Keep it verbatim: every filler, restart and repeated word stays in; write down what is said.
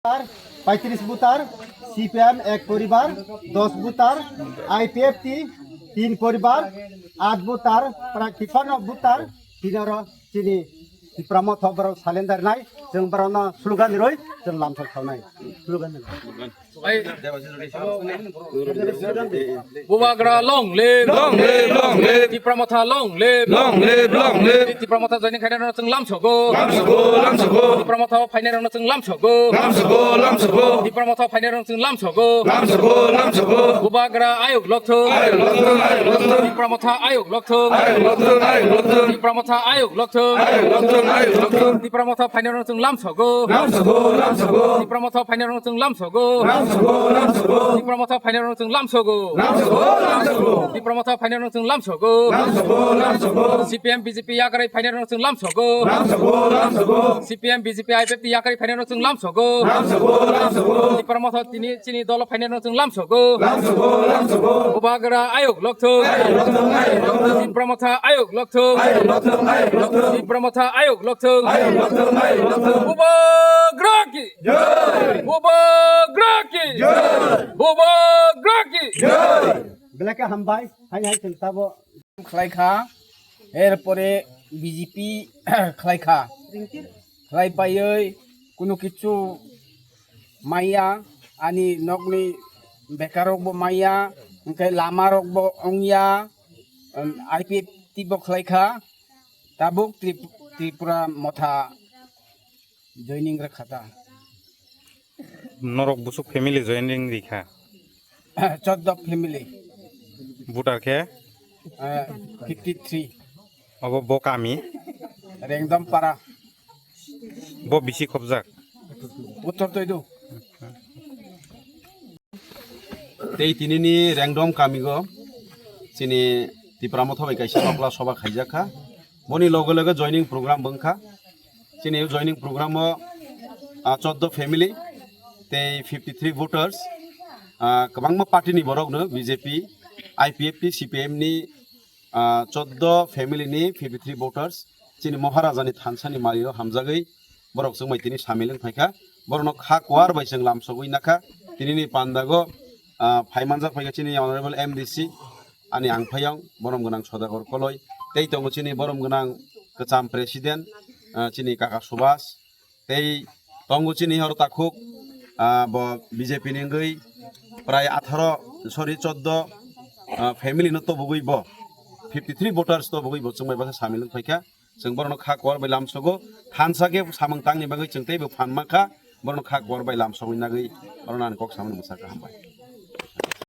Paitrish butar, C P M ek poribar, dos butar, I P F T tin poribar, at butar, prai tipano butar, tinaro chini Tipra Motha borok salendar nai, chwng borokno slogan roi, chwng lamsok thawnai. Slogan roi. Ai, Bubagra long live. Long live, long live. Tipra Motha long live. Long live, long live. Tipra Motha joining khainai rokno chwng lamsogo. Lamsogo, lamsogo. Tipra Motha phainai rokno chwng lamsogo. Lamsogo, lamsogo. Tipra Motha phainai rokno chwng lamsogo. Lamsogo, lamsogo. Bubagra ayuk lokthung. Ayuk lokthung, ayuk lokthung. Tipra Motha ayuk lokthung. Ayuk lokthung, ayuk lokthung. Tipra Motha ayuk lokthung. Ayuk lokthung, ayuk lokthung. Tipra Motha phainai rokno chwng lamsogo. Lamsogo, lamsogo. Tipra Motha phainai rokno chwng lamsogo. Lamsogo, lamsogo. Tipra Motha phainai rokno chwng lamsogo. Lamsogo, lamsogo. Tipra Motha phainai rokno chwng lamsogo. Lamsogo, lamsogo. C P M B J P yakarwi phainai rokno chwng lamsogo. Lamsogo, lamsogo. C P M B J P I P F T yakarwi phainai rokno chwng lamsogo. Lamsogo, lamsogo. Tipra Motha tini chini dolo phainai rokno chwng lamsogo. Lamsogo, lamsogo. Bubagra ayuk lokthung. Ayuk lokthung, ayuk lokthung. Tipra Motha ayuk lokthung. Ayuk lokthung, ayuk lokthung. Tipra Motha ayuk lokthung. Ayuk lokthung, ayuk lokthung. Bubagra ki. Jai. Bubagra ki. Jai. Bubagra ki. Jai. Belai khe hambai, hai hai chwng tabo. Khlai kha, erpore B J P khlai kha. Khlai paiwi kunu kichu maya, ani nokni bekarrok bo maya, hwnkhe lama rok bo wngya, um, I P F T bo khlai kha, tabuk Trip-, Tripura Motha joining rwkha ta. Norok busuk family joining rikha? Choddo family. Voter khe? Eh, fifty three. Obo bo kami? Rengdom para. Bo bisi khobjak? Uttor Toidu. Tei tinini Rengdom kamigo chini Tipra Motha bai kaisa bakla soba khaijak kha. Boni loge loge joining program bo wngkha. Chini joining program o, ah, choddo family tei fifty three voters, ah, kwbangma party ni borok no B J P, I P F T, C P M ni, ah, choddo family ni fifty three voters chini Maharaja ni thansa ni mari o hamjagwi borok chwng bai tini samil wng phaikha. Borokno kha kuar bai chwng lamsogwi nakha. Tinini pandago, ah, phai manjak phaikha chini Honorable M D C, ani angphayong borom gwnang Sodagor Koloi, tei tongo chini borom gwnang kwcham President, ah, chini kaka Subhas, tei tongo chini horo takhuk, ah, bo B J P ni wngwi prai atharo, sorry, choddo, ah, family no tobogwi bo fifty three voters tobogwi bo chwng bai basa samil wng phaikha. Chwng borokno kha kuar bai lamsogo, thansa khe samung tangni bagwi chwng teibo phan mankha, borokno kha kuar bai lamsogwi nagwi, borokno ani kok samani mwsakha, hambai.